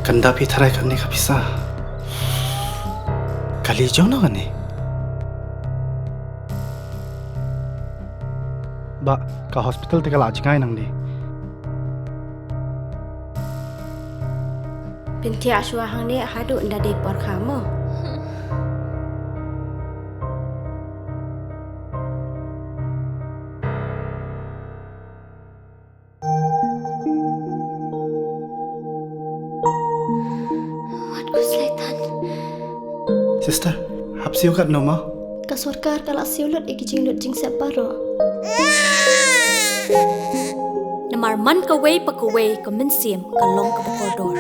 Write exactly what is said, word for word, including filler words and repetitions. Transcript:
Kan da phi tharai kane ka pisa. Kali jong no kane. Ba ka hospital te ka la jngai nangne. Pynthia shuwa hangne haduh nda dei por kha mo. Wat ko slaitan. Sister, hap siew kat no ma? Ka sorkar ka la siew lut ïa ki jinglut jingsep baroh. Namar man kawei pa kawei ka mynsiem ka long kaba kordor.